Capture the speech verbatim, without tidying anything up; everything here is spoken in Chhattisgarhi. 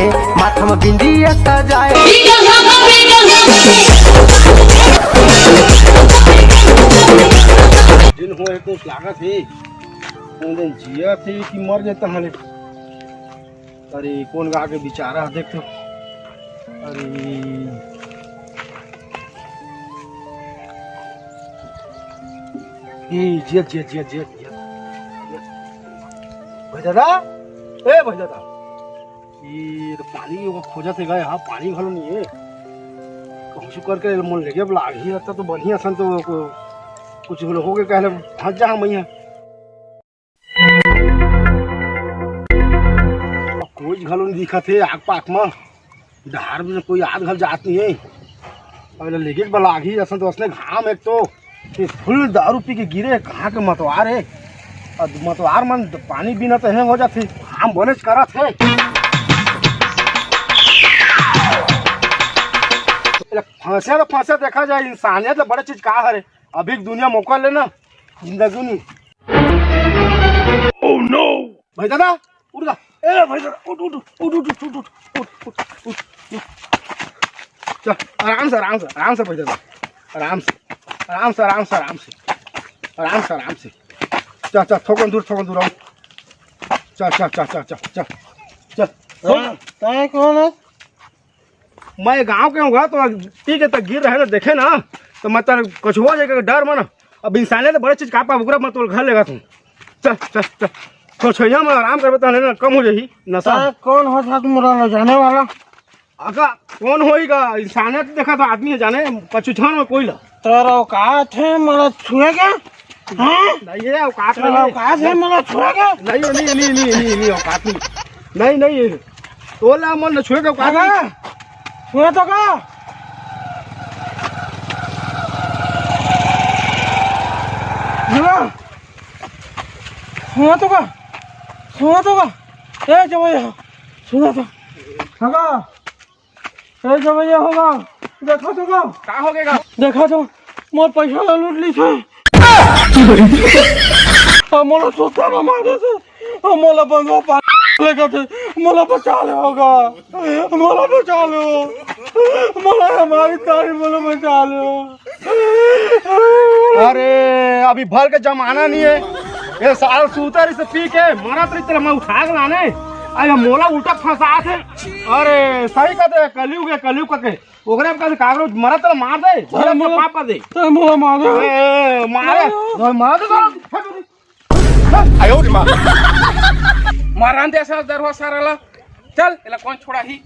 माथा में बिंदिया सजाए। दिन हो है, कुछ लागत है। कौन दिन जिया थे कि मर जाता हले। अरे, कौन गा के बेचारा देख तो। अरे, ए, जिया, जिया, जिया, जिया, जिया। भाई दादा, ए भाई दादा, ये तो पानी ओकर खोजत हे गा, यहाँ पानी घलो नहीं है। कहूँ से करके मन लेगे अब लागही रहता तो बढ़िया सन तो को-, कुछ होलो होगे कहले फंस जा हम यहाँ। कोई घलो नहीं दिखत हे आग पाक में। डहार में कोई आद घल जात नहीं है। अब एला लेगे के बला आगी, असन तो असने घाम एक तो, ये फुल दारू पी के गिरे, कहाँ के मतवार है। और मतवार मन पानी बिना तो हे हो जाथे, घाम बनेच करत है। एला फंसे तो फंसे देखा जाए, इंसानियत ले बड़े चीज का हरे। अभी के दुनिया मौका लेना, जिंदगी नहीं। Oh no! भाई दादा, उठ गा। ए भाई दादा, उठ, उठ, उठ। चल, आराम से, आराम से, आराम से भाई दादा। आराम से, आराम से, आराम से, आराम से। आराम से, आराम से। चल, चल, थोकन दूर, थोकन दूर आओ। चल, चल, चल, चल, चल, चल। चल। हाँ, तैं कौन है? मैं गांव के हूँ गा, तो पी के तक गिर रहे ना, देखे ना, तो मैं तेरा कछुआ जाके डर मन। अब इंसानियत बड़े चीज का पा, ओकरा मैं तोर घर लेगा तू। चल, चल, चल। तो छैया में आराम करबे, तहने ना कम हो जाही नशा। ता कौन हो साथ मोला ले जाने वाला? अका, कौन होई गा? इंसानियत देखा तो आदमी है जाने, कछुछान में कोई ला। तोर औकात है मोला छुए के? हाँ? नहीं है, औकात तेरा नहीं है। औकात है मोला छुए के? नहीं, नहीं, नहीं, नहीं, नहीं, नहीं, औकात नहीं। नहीं, नहीं, ये तोला मन छुए के औकात नहीं। काका, सुना तो का? सुना, सुना तो का? सुना तो का? ए जवैया, सुना तो। काका, ए जवैया होगा, देखा तो का? का हो गया? देखा तो, मोर पैसा ला लूट ली थे। अब मोला सोता ना मारे थे। अब मोला बंगवा पा लेकर थे। मोला बचा ले होगा। मोला बचा लो। मोला हमारी तारी मोला बचा लो। अरे, अभी भर के जमाना नहीं है। ये साल सूतर इसे पी के मरत रही, तेरा मैं उठा के लाने। अरे, मोला उल्टा फंसा थे। अरे, सही कहते हैं, कलयुग है, कलयुग का के। ओकरे में कहते कागरो मरत तेला मार दे। अरे, मोला पाप कर दे। अरे, मोला मार दे। ए, मारे। अरे, मार दे तो। आयो रे माँ। मारान दे साला दरवा सारा ला। चल, एला कौन छोड़ा ही?